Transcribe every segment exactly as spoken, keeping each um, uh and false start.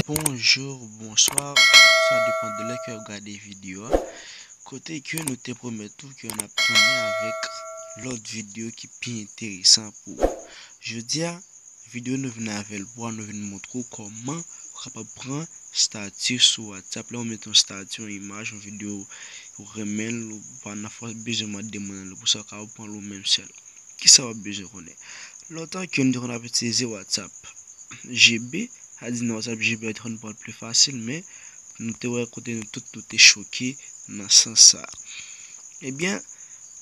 Bonjou, bonswa, sa depann de lè ke w ap gade videyo a. Kote ke nou te pwomèt ou ke n ap tounen avèk lòt videyo ki pi enteresan pou ou. Jodi a, videyo nou vin avè l pou ou, nou vin montre w kòman ou kapab pran stati sou WhatsApp. Lè ou mete yon stati, yon imaj, yon videyo ou renmen l, ou pa nan fòs bezwen mande moun nan li pou sa, ou kapab pran l ou menm sèl. Kisa w ap bezwen konnen? Lontan ke nou te konn ap itilize WhatsApp G B, sa di nan WhatsApp G B a te konn pran l pli fasil, men nou te wè kote nou tout nou te choke nan sans sa. Ebyen,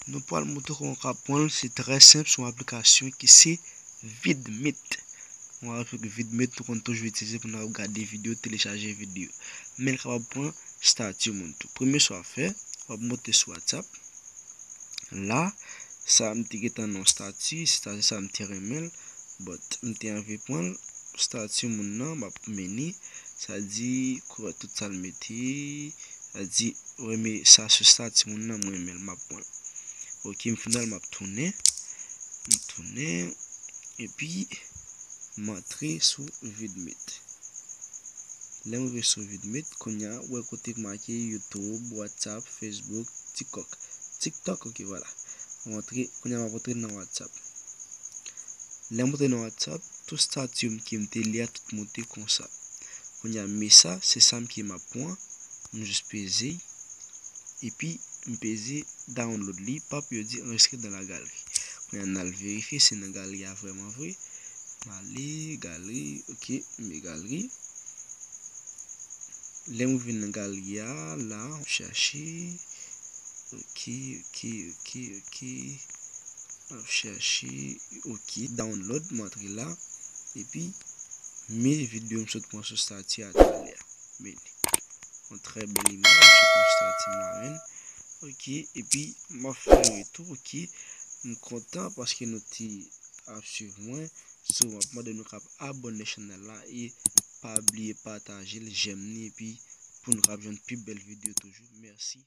nou pral montre kòman w ka pran l, se trè senp, se yon aplikasyon ki se Vidmeet. Yon aplik Vidmeet nou konn toujou itilize pou n ap gade videyo, telechaje videyo. Men l kapab pran stati moun tou. Premye sa w ap fè, w ap monte sou WhatsApp. La, sa m te gentan nan yon stati, stati sa m te renmen l, but m te anvi pran l, stati moun nan, m ap meni, sa di, kouvè tout sa l mete, sa di, renmen sa sou stati moun nan, m renmen l, m ap pran l. Ok, m fin al, m ap tounen, m tounen, epi m antre sou Vidmeet. Lè m rive sou Vidmeet, kounye a, ou wè kote k make YouTube, WhatsApp, Facebook, TikTok. TikTok, ok, vwala. M antre, kounye a m ap antre nan WhatsApp. Lè m antre nan WhatsApp, tout stati m ke m te li a, tout monte konsa. Kounye a, men sa, se sa m ke m ap pran, m jis peze, epi m peze download li, pap, yo di enregistre dans la galerie. Kounye a, n al verifye si nan galri a vrèman vre. M ale, galri, ok, m met galri. Lè m vin nan galri a, la, m ap chache. Ok, ok, ok, ok. M ap chache, ok, download, m antre la. Epi, men videyo m sot pran sou stati a talè a. Men li. Yon trè bèl imaj, se konsa ti m la menm. Ok, epi m ap fè retou, ok. M kontan paske nou te ap swiv mwen. So, m ap mande nou kap abòne chanèl la e pa bliye pataje l, j'aime li, epi pou nou kap jwenn pi bèl videyo toujou. Mèsi.